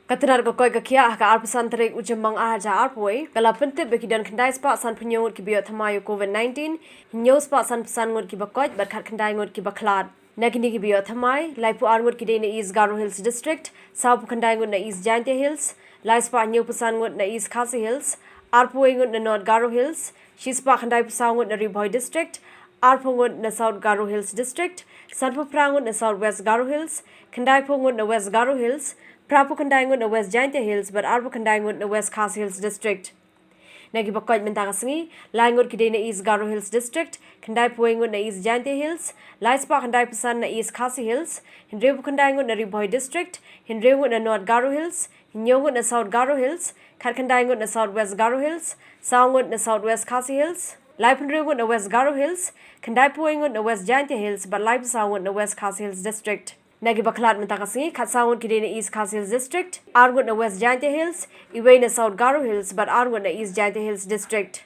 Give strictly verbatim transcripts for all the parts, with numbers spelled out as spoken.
Ka tnat ka koit ka khiah ha ka arphew san tarik u Jymmang ar hajar arphew wei ka la pyntip ba ki don khyndai spah sanphew hynñiew ngut kiba ïoh thymmai ïa u COVID nineteen, hynñiew spah sanphew san ngut kiba koit bad khatkhyndai ngut kiba khlad. Na kine kiba ïoh thymmai, laiphew ar ngut ki dei na East Garo Hills District, sawphew khyndai ngut na East Jaintia Hills, lai spah hynñiewphew san ngut na East Khasi Hills, arphew wei ngut na North Garo Hills, shi spah khyndaiphew saw ngut na Ri Bhoi District, arphew ngut na South Garo Hills District, sanphew phra ngut na South West Garo Hills, khyndaiphew ngut na West Garo Hills, phraphew khyndai ngut na West Jaintia Hills bad arphew khyndai ngut na West Khasi Hills District. Na kiba koit mynta ka sngi, lai ngut ki dei na East Garo Hills District, khyndaiphew wei ngut na East Jaintia Hills, lai spah khyndaiphew san na East Khasi Hills, hynriewphew khyndai ngut na Ri Bhoi District, hynriew ngut na North Garo Hills, hynñiew ngut na South Garo Hills, khatkhyndai ngut na South West Garo Hills, saw ngut na South West Khasi Hills, laiphew hynriew ngut na West Garo Hills, khyndaiphew wei ngut na West Jaintia Hills bad laiphew saw ngut na West Khasi Hills District. Na kiba khlad mynta ka sngi, khatsaw ngut ki dei na East Khasi Hills District, ar ngut na West Jaintia Hills, iwei na South Garo Hills bad ar ngut na East Jaintia Hills District.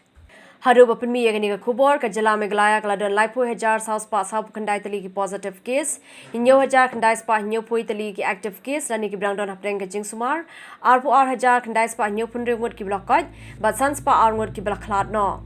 Haduh ba pynmih ïa kane ka khubor, ka jylla Meghalaya ka la don laiphew hajar saw spah sawphew khyndai tylli ki positive case, hynñiew hajar khyndai spah hynñiewphew tylli ki active case lane kiba dang don hapdeng ka jingsumar, arphew ar hajar khyndai spah hynñiewphew hynriew ngut kiba la koit bad san spah ar ngut kiba la khlad noh.